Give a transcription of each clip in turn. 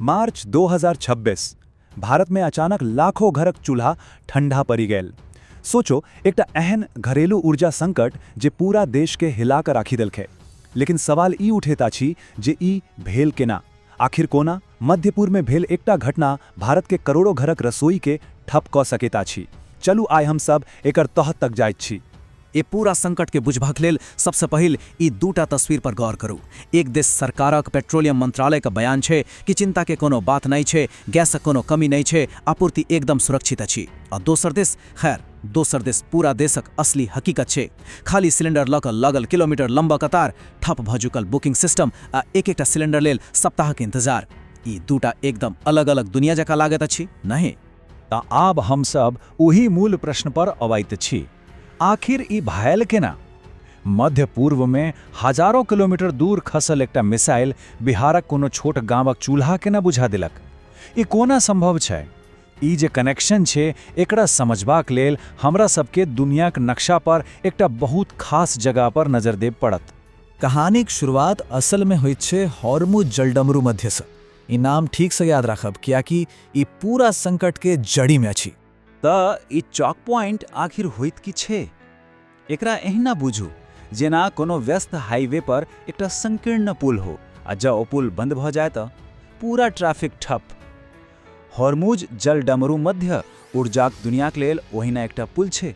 मार्च 2026, भारत में अचानक लाखों घरक चूल्हा ठंडा पड़ि गेल। सोचो, एकटा एहन घरेलू ऊर्जा संकट जे पूरा देश के हिला कऽ राखि देलकै। लेकिन सवाल ई उठैत अछि जे ई भेल केना? आखिर कोना मध्य पूर्व में भेल एकटा घटना भारत के करोड़ों घरक रसोई के ठप कऽ सकैत अछि? चलू, आइ हम सब एकर तह तक जाइत छी। ए पूरा संकट के बुझबाक लेल सबसँ पहिल ई दूटा तस्वीर पर गौर करू। एक दिस सरकारक पेट्रोलियम मंत्रालय का बयान छै कि चिंता के कोनो बात नहीं छै, गैसक कोनो कमी नहीं छै, आपूर्ति एकदम सुरक्षित अछि। आ दोसर दिस, खैर, दोसर दिस पूरा देशक असली हकीकत छै। खाली सिलेंडर लऽ कऽ लगल किलोमीटर लंबा कतार, ठप भऽ चुकल बुकिंग सिस्टम आ एक एकटा सिलेंडर लेल सप्ताहक इंतजार। ई दूटा एकदम अलग अलग दुनिया जकाँ लागैत अछि, नहि? तऽ आब हमसब ओही मूल प्रश्न पर अबैत छी। आखिर ई भयल केना? मध्य पूर्व में हजारों किलोमीटर दूर खसल एकटा मिसाइल बिहारक कोनो छोट गामक चूल्हा केना बुझा देलक? ई कोना संभव छै? ई जे कनेक्शन छै, एकरा समझबाक लेल हमरा सबके दुनियाक नक्शा पर एकटा बहुत खास जगह पर नजर देब पड़त। कहानीक शुरुआत असलमे होइत छै हॉर्मुज जलडमरू मध्यसँ। ई नाम ठीकसँ याद राखब, कियाकि ई पूरा संकटके जड़िमे अछि। तऽ ई चोक पॉइंट आखिर होइत की छै? एकरा एहिना बुझू जेना कोनो व्यस्त हाईवे पर एकटा संकीर्ण पुल हो आ जँ ओ पुल बंद भऽ जाय तऽ पूरा ट्रैफिक ठप। हॉर्मुज जलडमरू मध्य ऊर्जाक दुनियाक लेल ओहिना एकटा पुल छै।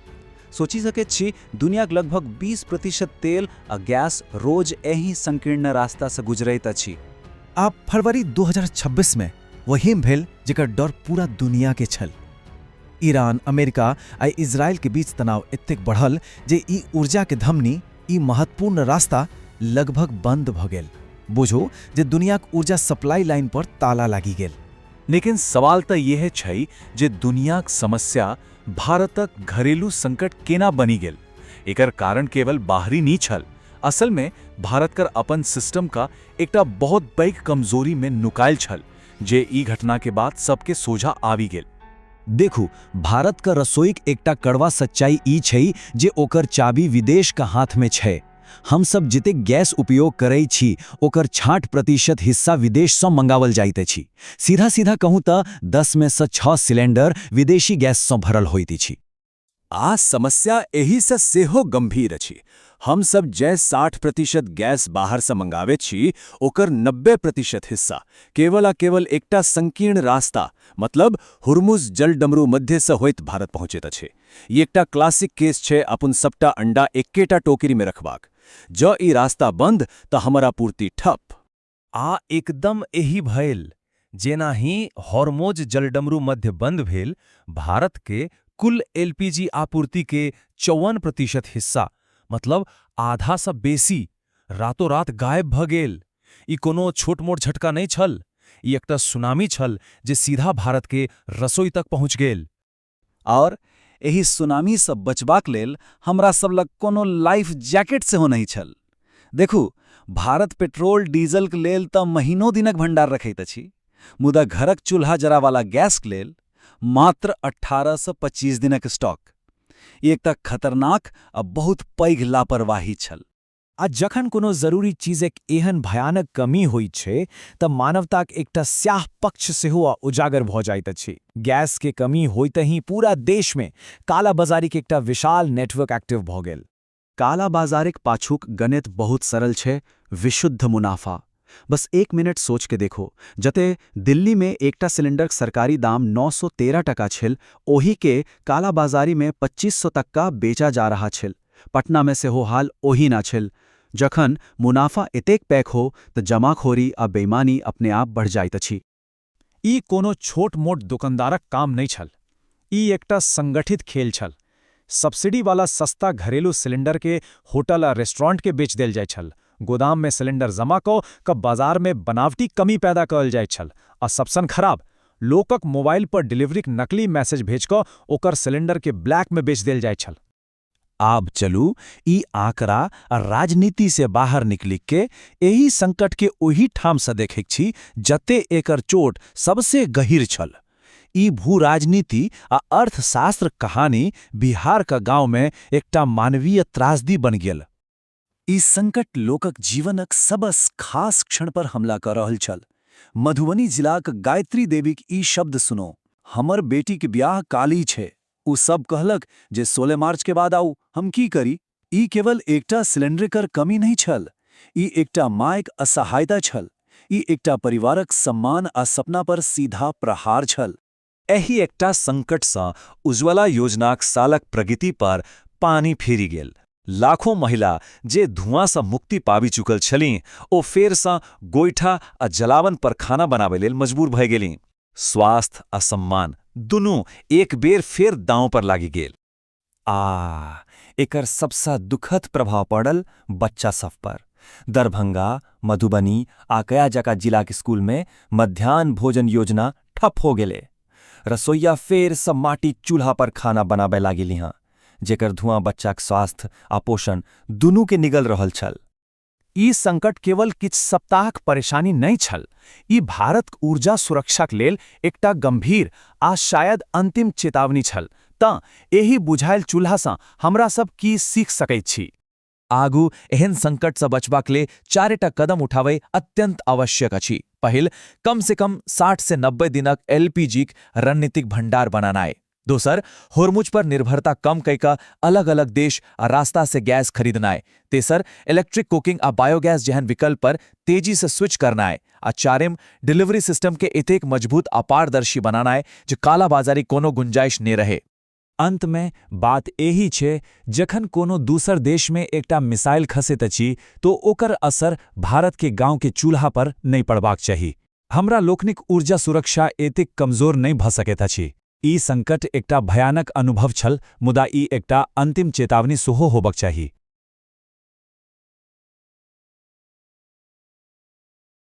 सोचि सकैत छी, दुनियाक लगभग 20% तेल आ गैस रोज एही संकीर्ण रास्तासँ गुजरैत अछि। आब फरवरी 2026 में वही भेल जेकर डर पूरा दुनिया के छल। ईरान, अमेरिका आ इजराइल के बीच तनाव एतेक बढ़ल जे ई ऊर्जा के धमनी, ई महत्वपूर्ण रास्ता लगभग बंद भ गेल। बुझू जे दुनियाक ऊर्जा सप्लाई लाइन पर ताला लागि गेल। लेकिन सवाल तऽ यह छै जे दुनियाक समस्या भारतक घरेलू संकट केना बनि गेल? एकर कारण केवल बाहरी नहीं छल। असल में भारत कर अपन सिस्टम का एकटा बहुत पैघ कमजोरी में नुकायल छल, जे ई घटना के बाद सबके सोझा आबि गेल। देखू, भारत का रसोईक एकटा कड़वा सच्चाई ई छै जे ओकर चाबी विदेश का हाथ में छै। हम सब जतेक गैस उपयोग करै छी, ओकर 60% हिस्सा विदेशसँ मंगावल जाइत अछि। सीधा सीधा कहूँ तऽ 10 में सँ 6 सिलेंडर विदेशी गैससँ भरल होइत अछि। आ समस्या एहिसँ सेहो गंभीर अछि। हम सब जे 60% गैस बाहरसँ मंगाबै छी, ओकर 90% हिस्सा केवल आ केवल एकटा संकीर्ण रास्ता, मतलब हुर्मुज जलडमरू मध्यसँ होइत भारत पहुँचैत अछि। ई एकटा क्लासिक केस छै अपन सबटा अंडा एक्केटा टोकरीमे रखबाक। जँ ई रास्ता बंद तऽ हमर आपूर्ति ठप। आ एकदम एही भयल। जेना ही हॉर्मोज जलडमरू मध्य बंद भेल, भारत के कुल एलपीजी आपूर्ति के 54% हिस्सा, मतलब आधा सँ बेसी, रातों रात गायब भ गेल। ई कोनो छोट मोट झटका नहि छल। ई एकटा सुनामी छल जे सीधा भारत के रसोई तक पहुंच गेल। और एहि सुनामीसँ बचबाक लेल हमरा सब लग कोनो लाइफ जैकेट सेहो नहि छल। देखू, भारत पेट्रोल डीजलके लेल तऽ महीनो दिनक भंडार रखैत अछि, मुदा घरक चूल्हा जरावाला गैसके लेल मात्र 18 सँ 25 दिनक स्टॉक। ई एकटा खतरनाक आ बहुत पैघ लापरवाही छल। आ जखन कोनो जरूरी चीजक एहन भयानक कमी होइत छै तऽ मानवताक एकटा स्याह पक्ष सेहो उजागर भऽ जाइत अछि। गैस के कमी होइतहि पूरा देशमे कालाबाजारीके एकटा विशाल नेटवर्क एक्टिव भऽ गेल। कालाबाजारीक पाछूक गणित बहुत सरल छै, विशुद्ध मुनाफा। बस एक मिनट सोच के देखो, जते दिल्ली में एकटा सिलेंडरक सरकारी दाम 913 टका छल, ओही के कालाबाजारी में 2500 टका बेचा जा रहा छल। पटना में सेहो हाल ओहिना छल। जखन मुनाफा एतेक पैघ हो तऽ जमाखोरी आ बेईमानी अपने आप बढ़ जाइत अछि। ई कोनो छोट मोट दुकानदारक काम नहि छल। ई एकटा संगठित खेल छल। सब्सिडी वाला सस्ता घरेलू सिलेंडर के होटल आ रेस्टोरेंट के बेच देल जाइत छल। गोदाम में सिलेंडर जमा कऽ कऽ बाजार में बनावटी कमी पैदा कयल जाइत छल। आ सबसन खराब, लोकक मोबाइल पर डिलीवरीक नकली मैसेज भेज कऽ ओकर सिलेंडर के ब्लैक में बेच देल जाइत छल। आब चलू, ई आंकड़ा आ राजनीति से बाहर निकलि के एहि संकट के ओही ठामसँ देखैत छी जते एकर चोट सबसे गहीर छल। ई भू राजनीति आ अर्थशास्त्र कहानी बिहार का गांव में एकटा मानवीय त्रासदी बन गेल। ई संकट लोकक जीवनक सबस खास क्षण पर हमला कऽ रहल छल। मधुबनी जिलाक गायत्री देवीक ई शब्द सुनो, हमर बेटीक ब्याह काल्हि छै। ओ सब कहलक जे 16 मार्च के बाद आउ, हम की करी? ई केवल एकटा सिलेंडरकर कमी नहि छल, ई एकटा मायक असहायता छल। ई एकटा परिवारक सम्मान आ सपना पर सीधा प्रहार छल। एहि एकटा संकटसँ उज्ज्वला योजनाक सालक प्रगति पर पानि फेरि गेल। लाखों महिला जे धुआंसँ मुक्ति पाबि चुकल छलीह, ओ फेरसँ गोइठा आ जलावन पर खाना बनाबै लेल मजबूर भए गेलीह। स्वास्थ्य आ सम्मान दुनू एक बेर फेर दांव पर लागि गेल। आ एकर सबसँ दुखद प्रभाव पड़ल बच्चा सभ पर। दरभंगा, मधुबनी आ गया जकाँ जिलाक स्कूलमे मध्याह्न भोजन योजना ठप हो गेलै। रसोइया फेरसँ माटिक चूल्हा पर खाना बनाबय लागिलीह, जेकर धुआं बच्चाक स्वास्थ्य आ पोषण दुनूके निगल रहल छल। ई संकट केवल किछु सप्ताहक परेशानी नहि छल, ई भारतक ऊर्जा सुरक्षाक लेल एकटा गंभीर आ शायद अंतिम चेतावनी छल। तँ एहि बुझायल चूल्हासँ हमरा सब की सीख सकैत छी? आगू एहन संकट सँ बचबाक लेल चारिटा कदम उठाबै अत्यंत आवश्यक अछि। पहिल, कम से कम 60 से 90 दिनक एलपीजीक रणनीतिक भंडार बनानाइ। दोसर, होर्मुज पर निर्भरता कम कय कऽ अलग-अलग देश आ रास्ता से गैस खरीदनाइ। तेसर, इलेक्ट्रिक कुकिंग आ बायोगैस जेहन विकल्प पर तेजी से स्विच करनाइ। आ चारिम, डिलीवरी सिस्टम के एतेक मजबूत आ पारदर्शी बनानाइ जे कालाबाजारीक कोनो गुंजाइश नहि रहे। अंत में बात एही छै, जखन कोनो दूसर देश में एकटा मिसाइल खसैत अछि तो ओकर असर भारत के गांव के चूल्हा पर नहि पड़बाक चाही। हमरा लोकनिक ऊर्जा सुरक्षा एतेक कमजोर नहि भऽ सकैत अछि। ई संकट एकटा भयानक अनुभव छल, मुदा ई एकटा अंतिम चेतावनी सेहो होबक चाही।